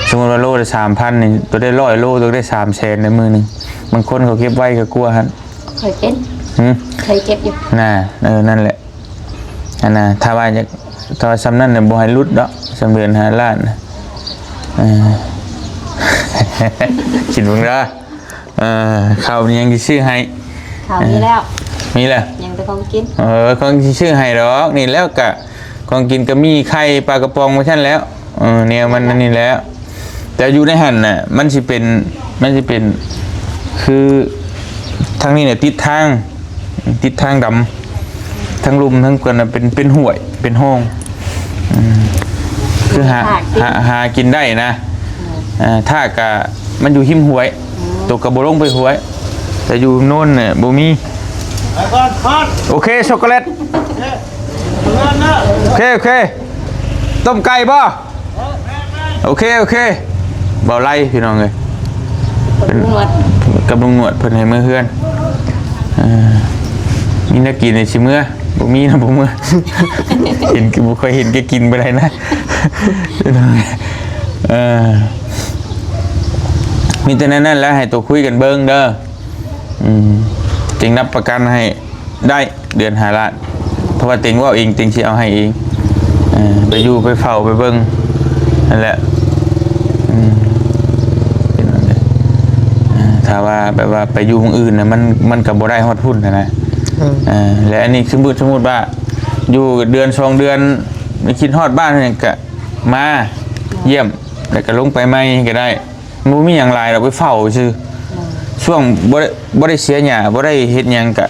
ສົມມຸດວ່າໂລລະສາມພັນນີ້ ໂຕໄດ້ຮ້ອຍໂລ ໂຕໄດ້ສາມແສນໃນມື້ໜຶ່ງ. ບາງຄົນເຂົາເກັບໄວ້ກໍກວ່າຫັ້ນ. ເຄີຍເປັນ. ຫື? ເຄີຍເກັບຢູ່. ນະ ເອີ ນັ້ນແຫຼະ. ອັນນະ ຖ້າວ່າຢາກ ຖ້າວ່າຊ່ຳນັ້ນນະ ບໍ່ໃຫ້ຫຼຸດດອກ ຊ່ຳເດືອນຫ້າລ້ານນະ. ເອີ ຄິດເບິ່ງເດີ. ເອີ ເຂົ້ານີ້ຍັງຊິຊື້ໃຫ້. ເຂົ້າມີແລ້ວ. ເອີ ມີແລ້ວ. ຍັງແຕ່ຂອງກິນ. ເອີ ຂອງຊິຊື້ໃຫ້ດອກ. ນີ້ແລ້ວກະຂອງກິນກະມີໄຂ່ ປາກະປ໋ອງ ວ່າຊັ້ນແລ້ວ. ເອີ ແນວມັນອັນນີ້ແຫຼະ. ແຕ່ຢູ່ໃນຫັ້ນນະ ມັນຊິເປັນ ມັນຊິເປັນ ຄືທາງນີ້ນະຕິດທາງ ຕິດທາງດຳ ທ ທັງລຸ່ມທັງເພິ່ນນະເປັນ ເປັນຫ້ວຍ ເປັນຮ່ອງ ອືມ ຄືຫາ ຫາ ຫາກິນໄດ້ນະ ເອີ ຖ້າກະມັນຢູ່ຮິມຫ້ວຍ ໂຕກະບໍ່ລົງໄປຫ້ວຍ ແຕ່ຢູ່ໂນນນະບໍ່ມີ. ໂອເຄ ຊັອກໂກແລັດ ໂອເຄ ໂອເຄ ຕົ້ມໄກ່ບໍ່? ໂອເຄ ໂອເຄ ເບົາໄລ່ພີ່ນ້ອງເອີຍ ເປັນ ກັບລຸງໜວດ ກັບລຸງໜວດເພິ່ນໃຫ້ເມືອເຮືອນ ເອີ ມີແນວກິນໃຫ້ຊິເມືອ ບໍ່ມີນະບໍ່ເມືອ ເຫັນ ບໍ່ຄ່ອຍເຫັນແກກິນປານໃດນະ ເອີ ມີແຕ່ແນວນັ້ນແຫຼະ ໃຫ້ໂຕຄຸຍກັນເບິ່ງເດີ ອືມ ຈຶ່ງຮັບປະກັນໃຫ້ ໄດ້ເດືອນຫ້າລ້ານ ເພາະວ່າເຕັງເວົ້າເອງ ເຕັງຊິເອົາໃຫ້ເອງ ເອີ ໄປຢູ່ໄປເຝົ້າໄປເບິ່ງນັ້ນແຫຼະ ອືມ ເປັນນັ້ນເດ້ ເອີ ຖ້າວ່າແບບວ່າໄປຢູ່ໝ່ອງອື່ນນະ ມັນ ມັນກໍບໍ່ໄດ້ຮອດພຸ້ນຫັ້ນນະ ເອີ ເອີ ແລະອັນນີ້ສົມມຸດ ສົມມຸດວ່າຢູ່ເດືອນສອງເດືອນ ຄິດຮອດບ້ານຫຍັງກະມາຢ້ຽມ ແລ້ວກະລົງໄປໃໝ່ກໍໄດ້. ບໍ່ມີຫຍັງຫຼາຍດອກ ໄປເຝົ້າຊື່ ຊ່ວງບໍ່ໄດ້ ບໍ່ໄດ້ເສຍຫຍ້າ ບໍ່ໄດ້ເຮັດຫຍັງກະ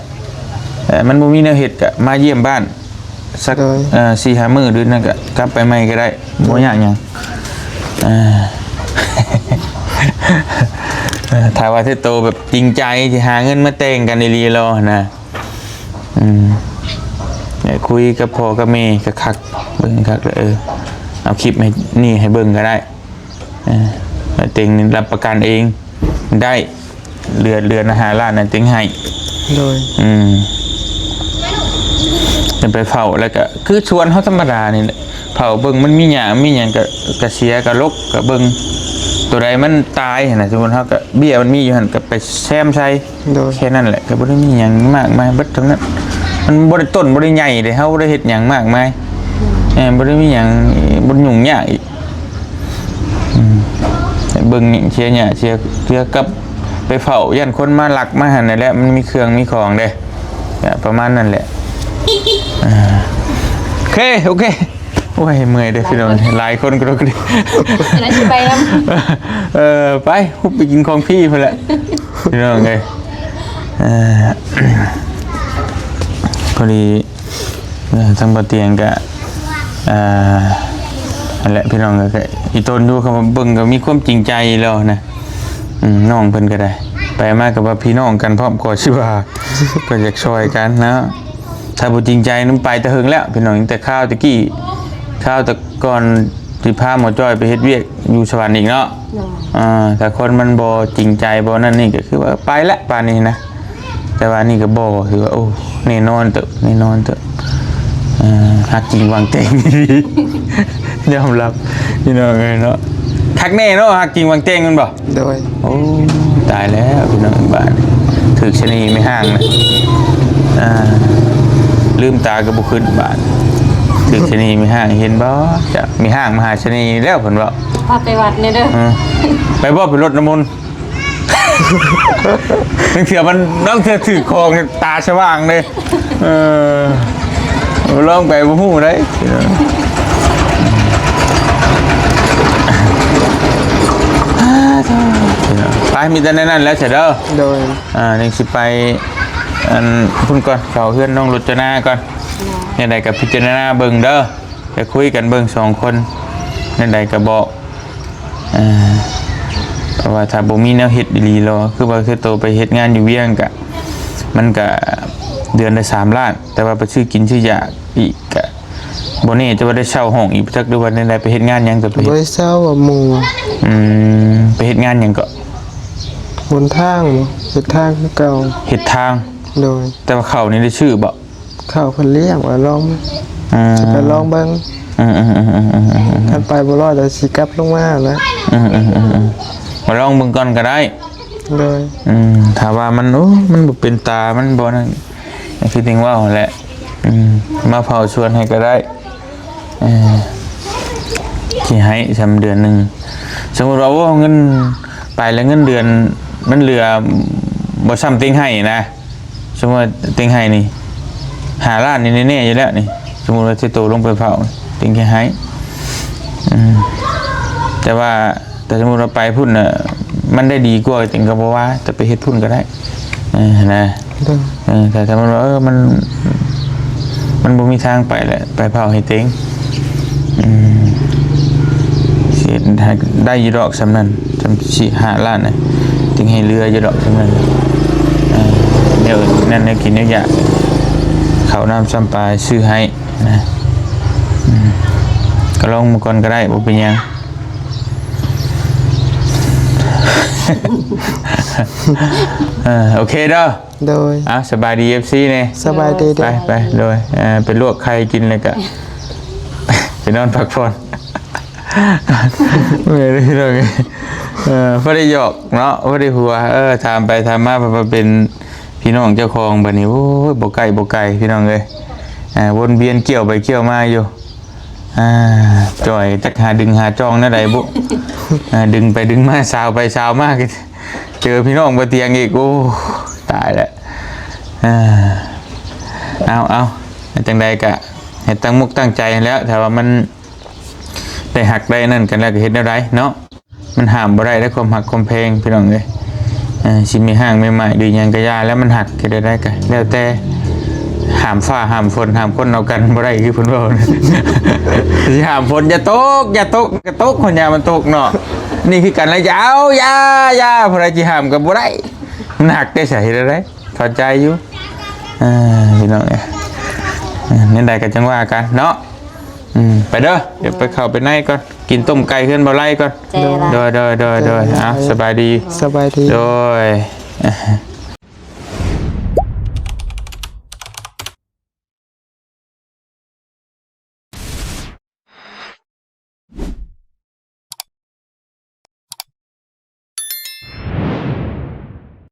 ເອີ ມັນບໍ່ມີແນວເຮັດກະມາຢ້ຽມບ້ານ ສັກ ເອີ ສີ່ຫ້າມື້ ຫຼືນັ້ນກະກັບໄປໃໝ່ກໍໄດ້ ບໍ່ຍາກຫຍັງ ເອີ ເອີ ຖ້າວ່າເຮັດໂຕແບບຈິງໃຈ ຊິຫາເງິນມາແຕ່ງກັນອີ່ຫຼີລໍຫັ້ນນະ ອືມ ໄດ້ຄຸຍກັບພໍ່ກັບແມ່ຄັກໆ ເບິ່ງຄັກ ເອີ ເອົາຄລິບໃຫ້ ນີ້ໃຫ້ເບິ່ງກໍໄດ້. ເອີ ແລ້ວເຕັງນີ້ຮັບປະກັນເອງໄດ້ ເດືອນ ເດືອນລະຫ້າລ້ານນະເຕັງໃຫ້ ໂດຍ ອືມ ຈະໄປເຝົ້າ ແລ້ວກະຄືສວນເຮົາທຳມະດານີ້ແຫຼະ ເຝົ້າເບິ່ງມັນມີຫຍ້າມີຫຍັງກະ ກະເສຍກະລົກກະເບິ່ງ ໂຕໃດມັນຕາຍຫັ້ນນະ ສົມມຸດເຮົາກະເບ້ຍມັນມີຢູ່ຫັ້ນກະໄປແຊມໃສ່ ໂດຍ ແຄ່ນັ້ນແຫຼະ ກໍບໍ່ໄດ້ມີຫຍັງມາກມາຍ ເບິດເທົ່ານັ້ນ ມັນບໍ່ໄດ້ຕົ້ນບໍ່ໄດ້ໃຫຍ່ເດ້ ເຮົາບໍ່ໄດ້ເຮັດຫຍັງມາກມາຍ ເອີ ບໍ່ໄດ້ມີຫຍັງ ບໍ່ຫຍຸ້ງຍາກອີກ ອືມ ເບິ່ງເສຍຫຍ້າເສຍ ເສຍກັບໄປເຝົ້າ ຢ້ານຄົນມາລັກມາຫັ້ນແຫຼະ ມັນມີເຄື່ອງມີຂອງເດ້ ກະປະມານນັ້ນແຫຼະ ເອີ ໂອເຄ ໂອເຄ. ໂອ້ຍ ເມື່ອຍເດ້ພີ່ນ້ອງ ຫຼາຍຄົນກໍລຸກດີ ກຳລັງຊິໄປນຳ ເອີ ໄປ ຮຸບໄປກິນຂອງຟຣີພຸ້ນແຫຼະ ພີ່ນ້ອງເອີຍ ເອີ ພໍດີ ເອີ ທາງບ່າວຕຽງກະ ເອີ ຫັ້ນແຫຼະ ພີ່ນ້ອງເອີຍ ກະອີ່ຕົນຢູ່ ເຂົາມາເບິ່ງກໍມີຄວາມຈິງໃຈແລ້ວນະ ອືມ ນ້ອງເພິ່ນກໍໄດ້ ໄປມາກໍວ່າພີ່ນ້ອງກັນພ້ອມ ກໍຊິວ່າ ກໍຢາກຊ່ອຍກັນເນາະ. ຖ້າບໍ່ຈິງໃຈນຳໄປແຕ່ເຫິງແລ້ວພີ່ນ້ອງ ແຕ່ຄາວແຕ່ກີ້ ຄາວແຕ່ກ່ອນທີ່ພາໝໍຈ້ອຍໄປເຮັດວຽກຢູ່ສະຫວັນອີກເນາະ ໂດຍ ອ່າ ຖ້າຄົນມັນບໍ່ຈິງໃຈບໍ່ນັ້ນນີ້ ກໍຄືວ່າໄປແລ້ວປານນີ້ນະ ແຕ່ວ່ານີ້ກໍບໍ່ ຄືວ່າ ໂອ້ ແນ່ນອນເຕີບ ແນ່ນອນເຕີບ ເອີ ຮັກຈິງຫວັງແຕ່ງ ຍອມຮັບ ພີ່ນ້ອງເອີຍເນາະ ຄັກແນ່ເນາະ ຮັກຈິງຫວັງແຕ່ງແມ່ນບໍ່? ໂດຍ ໂອ້ ຕາຍແລ້ວພີ່ນ້ອງ ບາດນີ້ຖືກຊະນີແມ່ຮ້າງນະ ອ່າ ລືມຕາກໍບໍ່ຂຶ້ນບາດ ຖືກຊະນີແມ່ຮ້າງ ເຫັນບໍ່ ຈະແມ່ຮ້າງມະຫາຊະນີແລ້ວ ເພິ່ນເວົ້າ ພາໄປວັດແດ່ເດີ ເອີ ໄປບໍ່ ໄປລົດນ້ຳມົນ ບາງເທື່ອມັນ ບາງເທື່ອຖືກຂອງຕາສະຫວ່າງເດ້ ເອີ ລອງໄປບໍ່ຮູ້ເດ້ ໄປ ມີແຕ່ແນວນັ້ນແຫຼະ ເສຍເດີ ໂດຍ ອ່າ ຍັງຊິໄປ ອັນ ພຸ້ນກ່ອນ ເຂົ້າເຮືອນນ້ອງລົດຈະນາກ່ອນ ແນວໃດກໍພິຈາລະນາເບິ່ງເດີ ຈະຄຸຍກັນເບິ່ງສອງຄົນ ແນວໃດກໍບອກ ເອີ ເພາະວ່າຖ້າບໍ່ມີແນວເຮັດອີ່ຫຼີລະ ຄືວ່າຄືໂຕໄປເຮັດງານຢູ່ວຽງກະ ມັນກະເດືອນລະສາມລ້ານ ແຕ່ວ່າໄປຊື້ກິນຊື້ຢາກອີກກະບໍ່ແນ່ ແຕ່ວ່າໄດ້ເຊົ່າຫ້ອງອີກ ຈັກ ຫຼືວ່າແນວໃດ ໄປເຮັດງານຫຍັງ ກໍໄປເຮັດ ບໍ່ໄດ້ເຊົ່າ ວ່າໝູ່ ອືມ ໄປເຮັດງານຫຍັງເກາະ? ບົນທາງ ເຮັດທາງຄືເກົ່າ ເຮັດທາງ ໂດຍ ແຕ່ວ່າເຂົ້ານີ້ໄດ້ຊື້ບໍ່? ເຂົ້າເພິ່ນລ້ຽງ ວ່າລອງ ອືມ ຊິໄປລອງເບິ່ງ ອືມໆໆໆໆ ຄັນໄປບໍ່ລອດ ແລ້ວຊິກັບລົງມາແຫຼະ ອືມໆໆໆ ວ່າລອງເບິ່ງກ່ອນກໍໄດ້ ໂດຍ ອືມ ຖ້າວ່າມັນ ໂອ້ ມັນບໍ່ເປັນຕາ ມັນບໍ່ນັ້ນ ຄືທີ່ເວົ້າຫັ້ນແຫຼະ ອືມ ມາເຝົ້າສວນໃຫ້ກໍໄດ້ ເອີ ຊິໃຫ້ຊ່ຳເດືອນໜຶ່ງ ສົມມຸດວ່າ ໂອ້ ເງິນ ໄປແລ້ວເງິນເດືອນມັນເຫຼືອບໍ່ຊ່ຳເຕັງໃຫ້ນະ ສົມມຸດວ່າເຕັງໃຫ້ນີ້ຫ້າລ້ານນີ້ແນ່ໆຢູ່ແລ້ວນີ້ ສົມມຸດວ່າຊິໂຕລົງໄປເຝົ້າເຕັງຊິໃຫ້ ອືມ ແຕ່ວ່າ ແຕ່ສົມມຸດວ່າໄປພຸ້ນນະ ມັນໄດ້ດີກວ່າ ເຕັງກໍບໍ່ວ່າ ແຕ່ໄປເຮັດພຸ້ນກໍໄດ້ ເອີ ນະ ໂດຍ ເອີ ແຕ່ສົມມຸດວ່າ ເອີ ມັນ ມັນບໍ່ມີທາງໄປແຫຼະ ໄປເຜົາໃຫ້ເຕັງ. ອືມ ຊິເຮັດໃຫ້ໄດ້ຢູ່ດອກສ່ຳນັ້ນ ສ່ຳສີ່ຫ້າລ້ານນະ ຈຶ່ງໃຫ້ເຫຼືອຢູ່ດອກສ່ຳນັ້ນ. ເອີ ແນວນັ້ນແນວກິນແນວຢາກ ເຂົ້ານ້ຳຊຳປາຊື້ໃຫ້ນະ. ອືມ ກໍລອງມາກ່ອນກໍໄດ້ ບໍ່ເປັນຫຍັງ. ເອີ ໂອເຄເດີ. ໂດຍ ເອົາ ສະບາຍດີ ເອັຟຊີ ແດ່. ສະບາຍດີເດີ. ໄປ ໄປ ໂດຍ ເອີ ໄປລວກໄຂ່ກິນ ແລ້ວກະໄປນອນພັກຜ່ອນ. ເອີ ພີ່ນ້ອງເອີຍ ເອີ ພໍໄດ້ຫຍອກເນາະ ພໍໄດ້ຫົວ. ເອີ ຖາມໄປຖາມມາ ເພິ່ນວ່າເປັນພີ່ນ້ອງເຈົ້າຂອງ ບັດນີ້ ໂອ້ຍ ບໍ່ໃກ້ ບໍ່ໄກ ພີ່ນ້ອງເອີຍ. ອ່າ ວົນວຽນກ່ຽວໄປກ່ຽວມາຢູ່. ອ່າ ຈ່ອຍຈັກຫາດຶງຫາຈ່ອງແນວໃດບຸ. ອ່າ ດຶງໄປດຶງມາ ສາວໄປສາວມາ ເຈີພີ່ນ້ອງບໍ່ຕຽງອີກ. ໂອ້ ຕາຍແລ້ວ. ອ່າ ເອົາ ເອົາ ຈັ່ງໃດກະເຮັດຕັ້ງມຸກຕັ້ງໃຈຫັ້ນແຫຼະ ຖ້າວ່າມັນໄດ້ຮັກໄດ້ນັ້ນກັນແລ້ວ ກະເຮັດແນວໃດເນາະ. ມັນຫ້າມບໍ່ໄດ້ເດ້ ຄວາມຮັກຄວາມແພງ ພີ່ນ້ອງເອີຍ. ເອີ ຊິມີຮ້າງມີໝ້າຍ ຫຼືຫຍັງກະຢ່າ ແລ້ວມັນຮັກ ເຮັດແນວໃດກະແລ້ວແຕ່. ຫ້າມຟ້າຫ້າມຝົນ ຫ້າມຄົນເອົາກັນບໍ່ໄດ້ ຄືເພິ່ນເວົ້າ. ຊິຫ້າມຝົນຢ່າຕົກ ຢ່າຕົກ ກະຕົກ ຄົນຢ່າມັນຕົກເນາະ. ນີ້ຄືກັນແຫຼະ ຢ່າເອົາ ຢ່າ ຢ່າ ຜູ້ໃດຊິຫ້າມກະບໍ່ໄດ້. ມັນຮັກເດ້ ສາເຮັດແນວໃດ ເຂົ້າໃຈຢູ່. ເອີ ພີ່ນ້ອງເອີຍ ເອີ ແນວໃດກະຈັ່ງວ່າກັນເນາະ. ອືມ ໄປເດີ ດຽວໄປເຂົ້າໄປໃນກ່ອນ ກິນຕົ້ມໄກ່ເຮືອນບໍ່ໄຫຼກ່ອນ. ໂດຍ ໂດຍ ໂດຍ ໂດຍ ໂດຍ ເອົາ ສະບາຍດີ. ສະບາຍດີ. ໂດຍ.